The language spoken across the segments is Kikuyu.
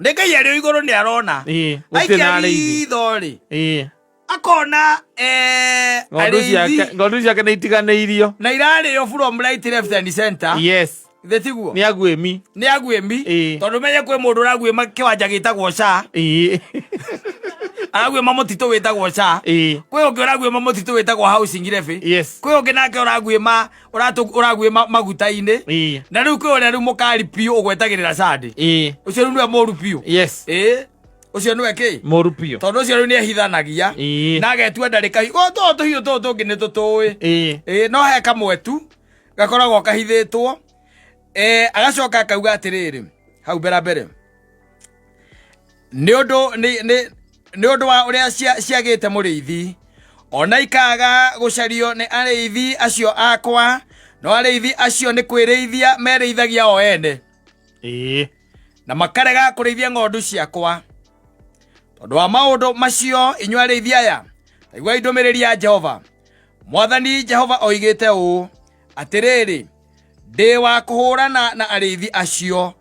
Nĩ Ngai arĩ o igũrũ nĩ arona. Gũtirĩ Aikia na arĩithi. ritho rĩ, akona Ng'ondu arĩithi ciake, ng'ondu ciake nĩ itiganĩirio. Na irarĩo from right, left and center. Githĩ tiguo? Nĩ aguĩmi. Nĩ aguĩmi. Tondũ menye kwĩ mũndũ ũraguĩma kĩwanja gĩtagwo ca, araguĩma mũtitũ wĩtagwo ca. Kwĩ ũngĩ ũraguĩma mũtitũ wĩtagwo housing levy. Kwĩ ũngĩ nake ũraguĩma ũraguĩma maguta-inĩ. Na rĩu kwĩ ũrĩa rĩu mũkari biũ ũgwetagĩrĩra candi. Ũcio rĩu nĩwe mũru biũ. Ũcio nĩwe kĩ? Mũru biũ. Tondũ ũcio rĩu nĩ ehithanagia na agetua ndarĩ kahiũ. O tũũ tũhiũ tũũ tũngĩ nĩ tũtũĩ. No he kamwe tu gakoragwo kahithĩtwo. Agacoka akauga atĩrĩrĩ hau mbere mbere, nĩ ũndũ nĩ ũndũ wa ũrĩa ciagĩte mũrĩithi, ona ikaga gũcario nĩ arĩithi acio akwa, no arĩithi acio nĩ kwĩrĩithia merĩithagia o ene na makarega kũrĩithia ng'ondu ciakwa. Tondũ wa maũndũ macio, inyuĩ arĩithi aya, taiguai ndũmĩrĩri ya Jehova. Mwathani Jehova oigĩte ũũ: Atĩrĩrĩ, ndĩ wa kũhũrana na arĩithi acio,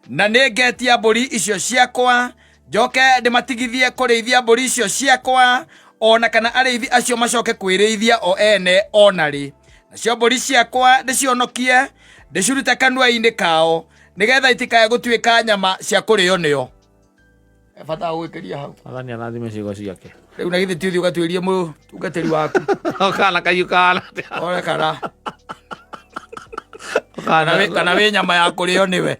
na nĩ ngetia mbũri icio ciakwa, njoke ndĩmatigithie kũrĩithia mbũri icio ciakwa, o na kana arĩithi acio macoke kwĩrĩithia o ene o na rĩ. Nacio mbũri ciakwa ndĩcionokie, ndĩcirute kanua-inĩ kao, nĩgetha itikae gũtuĩka nyama cia kũrĩo nĩo. He bata wa gwĩkĩria hau? Mwathani arathime ciugo ciake. Rĩu na githĩ ti ũthiĩ ũgatuĩrie mũtungatĩri waku? Kana kahiũ kana. One kana wĩ nyama ya kũrĩo nĩwe.